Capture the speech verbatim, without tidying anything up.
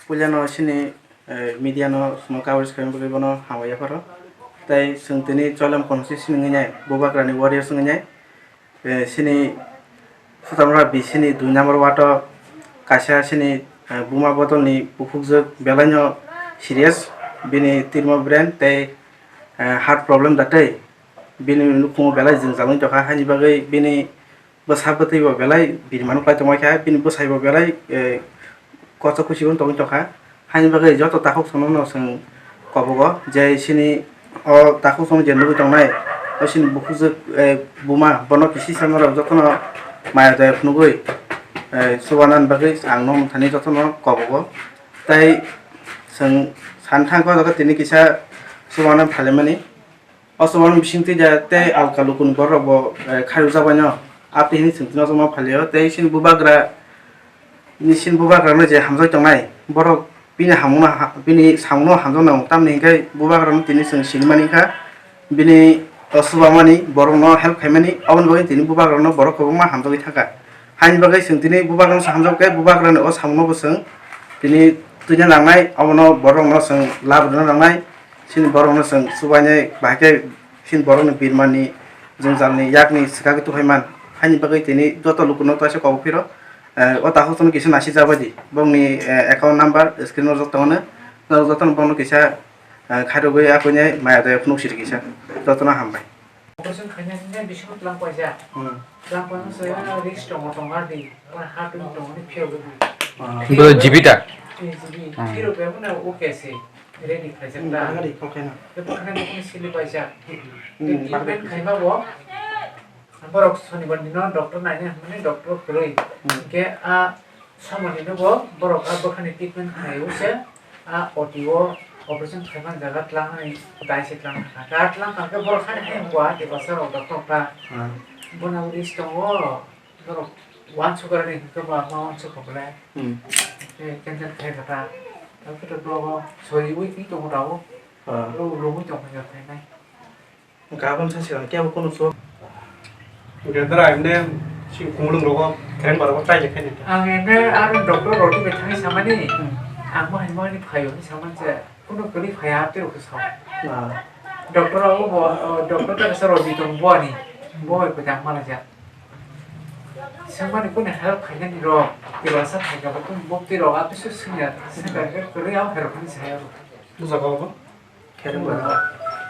Puilano chini, eh, media no chwngno coverage khaina bagwi bono hambai yapharo. Tai chwng tini Choilam constituency ni wngwi nai, Bubagrani warriors wngwi nai. Eh, chini Sutamra B C ni dui number ward o kaisa chini, eh, buma bodol ni bukhukjwk belai no serious, bini tirmo brain tei, eh, heart problem da tei bini nukhungo belai jwngjal wngwi tongkha, haini bagwi bini bwsa bwtwi bo belai bini mano klai tongmai kha, bini bwsai bo belai, eh, kochok kuchi wng tongwi tongkha. Haini bagwi joto takhuk sono no chwng kobogo je chini o takhuk sono je nugwi tongnai, o chini bukhukjwk, eh, buma bono kisi sama rok jotono maya daya phunugwi, eh, chubanani bagwi ang no thani jotono kobogo. Tai chwng san thangkha o jaga tini kisa chubana phalimani. O chubamani bisingtwi da tei alka lukuni borok bo, eh, khairokjak baino. Aphi hwnwi chwng tini o chubama phalio. Tei chini bubagra, ni chini bubagra no je hamjak tongnai, borok bini hamungno ha-, bini samungno hamjak nango. Tamni hinkhe bubagra no tini chwng sinimani kha, bini o chubamani borok no help khaimani, aboni bagwi tini bubagra no borok kwbangma hamjagwi thangkha. Haini bagwi chwng tini bubagra no hamjak khe bubagra ni o samungno bo chwng tini twina nangnai, abono borok no chwng lab rwna nangnai. Chini borok no chwng chubainai bahai khe chini borok ni birmani jwngjalni yakni swkagwi tuphaiman. Haini bagwi tini joto lukuno taisa kobok phiro, eh, o takhuk chwng kisa nasi jabadi. Bongni, eh, account number screen o rwjak tongo no. Norok jotono bono kisa, eh, khairogwi akwini maya daya phunuk siri kisa. Jotono hambai. Operation khaina hwnwi bisingo tlang paijak. Hmm. Tlang paina se risk tongo, tongo di. Ora hapin tongo ni phiyok di. Ah. Bo G B ta? G B. Hmm. Phiyok ya muna okay se. Ready khaijak ta. Hmm, bagari kokena. Tei bwkhani kunu sili paijak. Hmm, treatment bagari. Khaima bo. Borok sonibar dino doctor naina hwnmani doctor kwrwi. Hmm. Hwnkhe a Samani no bo borok a bwkhani treatment khlai o se a O T o operation khaimani jaga tlangnani dai se tlang kha. Da tlang kha khe borok hani hai Guwahati basa rok da tok ta. Hmm. Bono risk tongo borok uansuk rani hwnkhe bo ama uansuk kha bwle. Hmm. Tei cancel khai kha ta. Tei khe to borok sori ui twi tongo da o. Hmm. Ro romwi tong kha khainai. Gabon sa siya, kaya ko nuso. Gendra, emne si kumulung rogo, keren barogo, try je kene. Ang emne aro doctor roti bethani samani. Hmm. Ang mo hani mo hani phayo ni saman je. Kuno kali phaya te rok sa. Ah. Doctor abo bo, o, doctor ta sa roti tong bo ani. Bo ko jang mana ja. Samani kuno help khaina ni ro. Tiro sa thai ga bo kun bo tiro apisu sunya. Saka ke kali au help ni saya ro. Busa ko bo? Keren barogo.